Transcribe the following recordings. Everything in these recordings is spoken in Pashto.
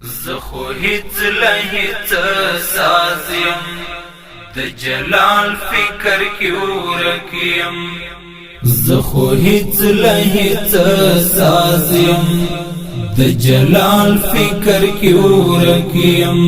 زه خو هیڅ له هیڅ ساز یم، د جلال فکر کې ورک یم. زه خو هیڅ له هیڅ ساز یم، د جلال فکر کې ورک یم.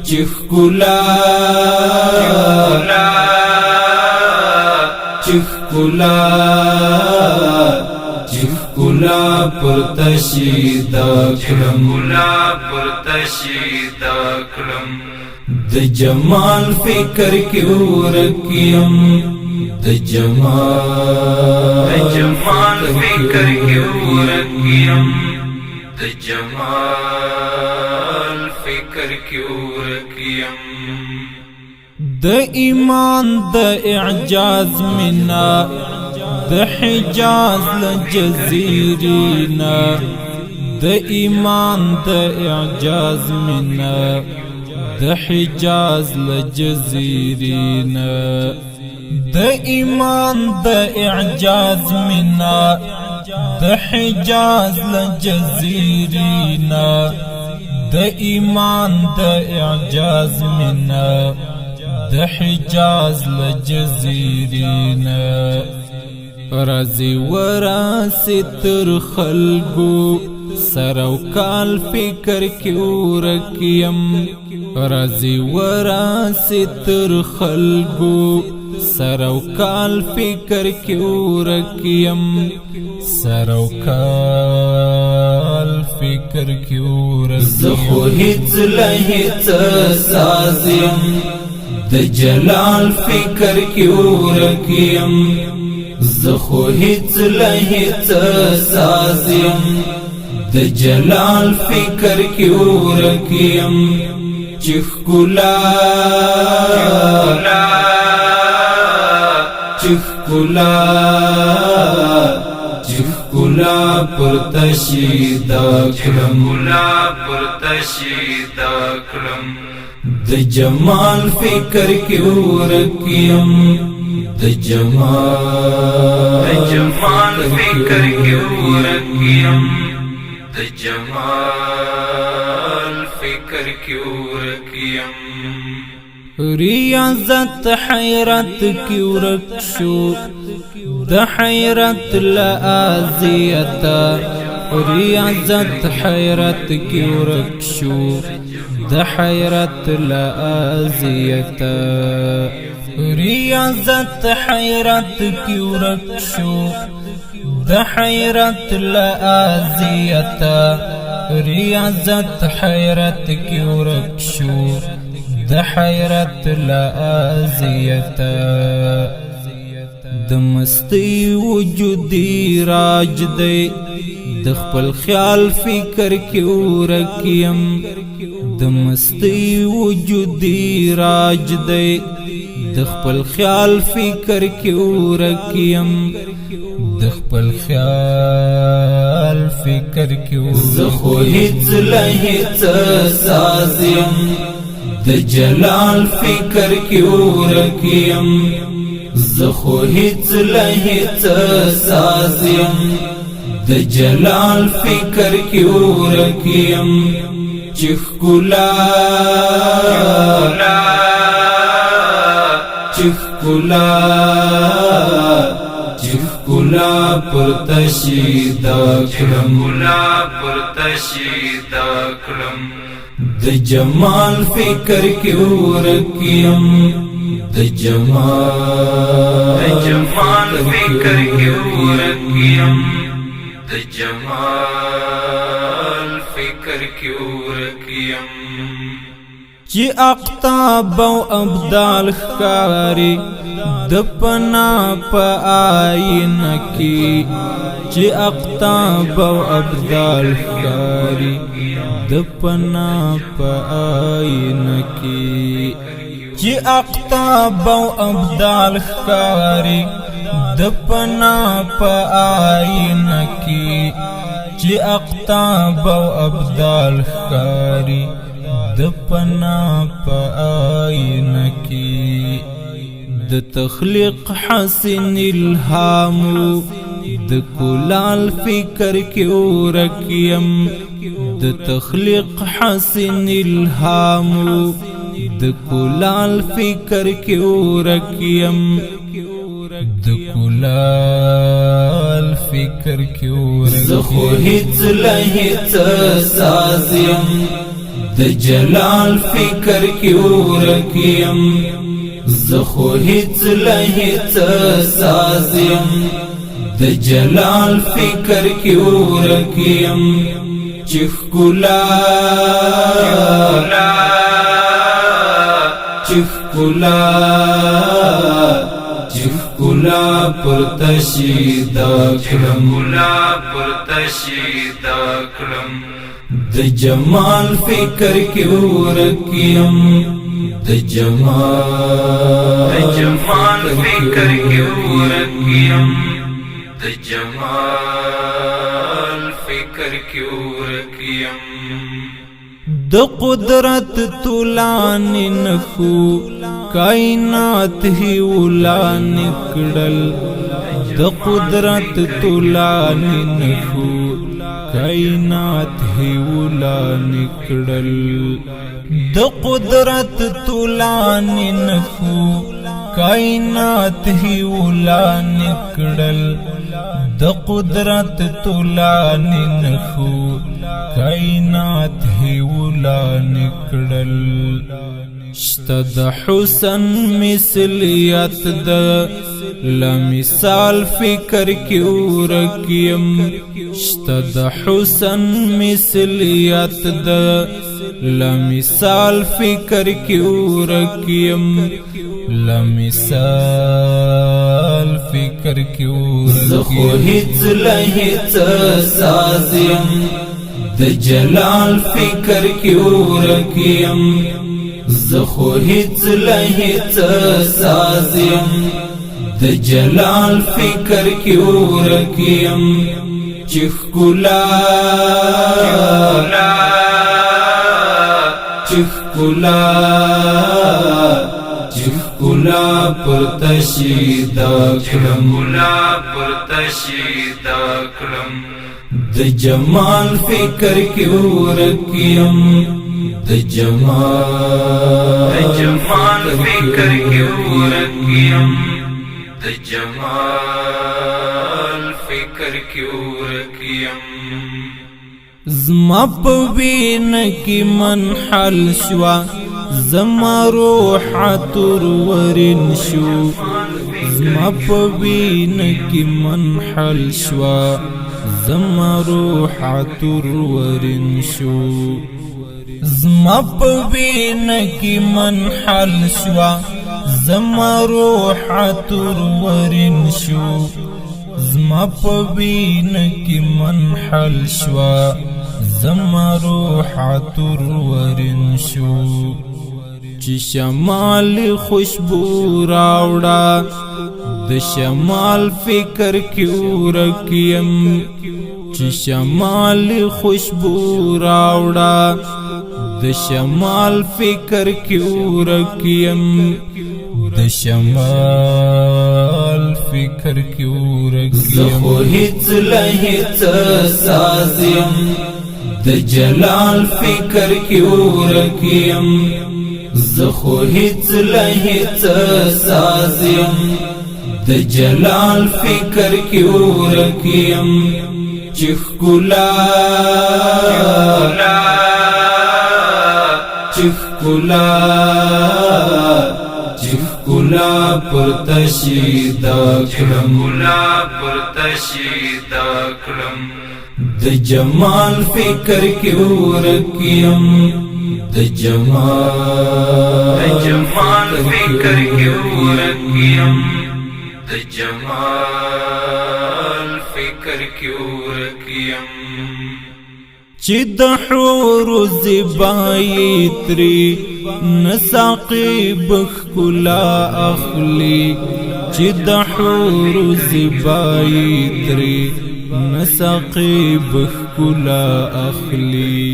چې ښکلا، چې ښکلا، چې ښکلا پر تشید کړم، ښکلا پر تشید کړم. د جمال فکر کې ورک یم، د جمال، د جمال فکر کې ورک یم، د جمال فکر کې ورک یم. د ایمان د اعجاز منا، د حجاز لجزیرینا. د ایمان د اعجاز منا، د حجاز لجزیرینا. د ایمان د اعجاز منا، د حجاز لجزیرینا. د ایمان د اعجاز منا، د حجاز لجزیرینا. رازی وراسی تر خلقو سرو کال فکر کې ورک یم. رازی وراسی تر خلقو سرو کال فکر کې ورک یم، سرو کال فکر کې ورک. زه خو هیڅ له هیڅ ساز یم، د جلال فکر کې ورک یم. زه خو هیڅ له هیڅ ساز یم، د جلال فکر کې ورک یم. چې ښکلا، چې ښکلا، چې ښکلا پر تشید کړم، ښکلا پر تشید کړم. د جمال فکر کې ورک یم، د جمال، د جمال فکر کې ورک یم، د جمال فکر کې ورک یم. ریاضت حیرت کې ورک شو، د حیرت لازیت. ریاضت حیرت کې ورک شو، د حیرت لازیت. ریاضت حیرت کې ورک شو، د حیرت لازیت. ریاضت حیرت کې ورک شو، د حیرت لازیت. د مستی وجودي راج دی، د خپل خیال فکر کې ورک یم. د مستی وجودي راج دی، د خپل خیال فکر کې ورک یم، د خپل خیال فکر کې. زه خو هیڅ له هیڅ ساز یم، د جلال فکر کې ورک یم. زه خو هیڅ له هیڅ ساز یم، د جلال فکر کې ورک یم. چې ښکلا، چې ښکلا، چې ښکلا پر تشید کړم، ښکلا پر تشید کړم. د جمال فکر کې ورک یم، د جمال، د جمال فکر کې ورک یم، د جمال فکر کې ورک یم. چې اقطاب او ابدال ښکاری د پنا په آینه کې. چې اقطاب او ابدال ښکاری د پنا په آینه کې. چې اقطاب او ابدال ښکاری د پنا په آینه کې. چې اقطاب او ابدال ښکاری د پنا په آینه کې. د تخلیق حسن الهام، د کلال فکر کې ورک یم. د تخلیق حسن الهام، د کلال فکر کې ورک یم، د کلال فکر کې ورک. زه خو هیڅ له هیڅ ساز یم، د جلال فکر کې ورک یم. زه خو هیڅ له هیڅ ساز یم، د جلال فکر کې ورک یم. چې ښکلا، چې ښکلا، چې ښکلا پر تشید کړم، ښکلا پر تشید کړم، د جمال فکر کې ورک یم، د جمال، د جمال فکر کې ورک یم، د جمال فکر کې ورک یم. د قدرت تولان نخو کائنات هی ولان کړل، د قدرت تولان نخو کائنات هی ولان کړل، د قدرت تولان نخو کائنات هی ولان کړل، د قدرت تولان نخو کائنات هی ولان کړل. شته د حسن مثلیت د لمثال فکر کې ورک یم، شته د حسن مثلیت د لمثال فکر کې ورک یم، لمثال فکر کې ورک. زه خو هیڅ له هیڅ ساز یم، د جلال فکر کې ورک یم. زه خو هیڅ له هیڅ ساز یم، د جلال فکر کې ورک یم. چې ښکلا، چې ښکلا، چې ښکلا پر تشید کړم، ښکلا پر تشید کړم، د جمال فکر کې ورک یم، د جمال، د جمال فکر کې ورک یم، د جمال فکر کې ورک یم. زما په وینه کې منحل شوه، زما روح عطر ورین شو. زما په وینه کې منحل شوه، زما روح عطر ورین شو. زما په وینه کې منحل شوه، زما روح عطر ورین شو. زما په وینه کې منحل شوه، زما روح عطر ورین شو. چې شمال خوشبو راوړه، د شمال فکر کې ورک یم. چې شمال خوشبو راوړه، د شمال فکر کې ورک یم، د شمال فکر کې ورک. زه خو هیڅ له هیڅ ساز یم، د جلال فکر کې ورک یم. زه خو هیڅ له هیڅ ساز یم، د جلال فکر کې ورک یم. چې ښکلا، چې ښکلا، چې ښکلا پر تشید کړم، ښکلا پر تشید کړم، د جمال فکر کې ورک یم، د جمال، د جمال فکر کې ورک یم، د جمال فکر کې ورک یم. چې د حور زبای تری نساقی بخکلا اخلی، چې د حور زبای تری نساقی بخکلا اخلی،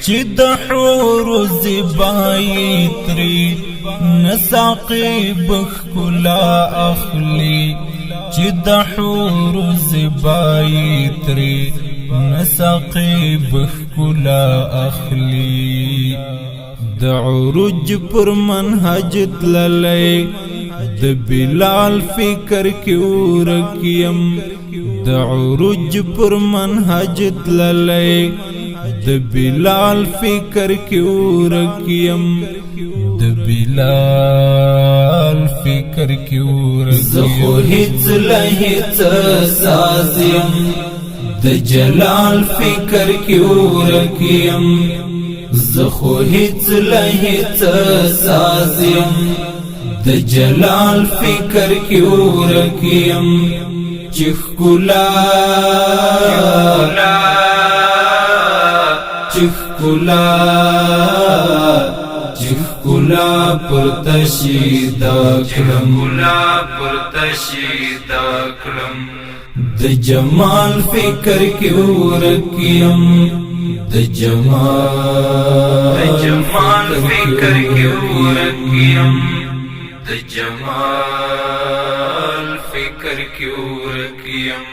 چې د حور زبای تری نساقی بخکلا اخلی، چې د حور زبای تری نساقی بخکلا ښکلا اخلي. د عروج پر منهج تللی د بلال فکر کې ورک یم، د عروج پر منهج تللی د بلال فکر کې ورک یم، د بلال فکر کې ورک. زه خو هیڅ له هیڅ ساز یم، د جلال فکر کې ورک یم. زه خو هیڅ له هیڅ ساز یم، د جلال فکر کې ورک یم. چې ښکلا، چې ښکلا، چې ښکلا پر تشید کړم، ښکلا پر تشید کړم، د جمال فکر کې ورک یم، د جمال، د جمال فکر کې ورک یم، د جمال فکر کې ورک یم.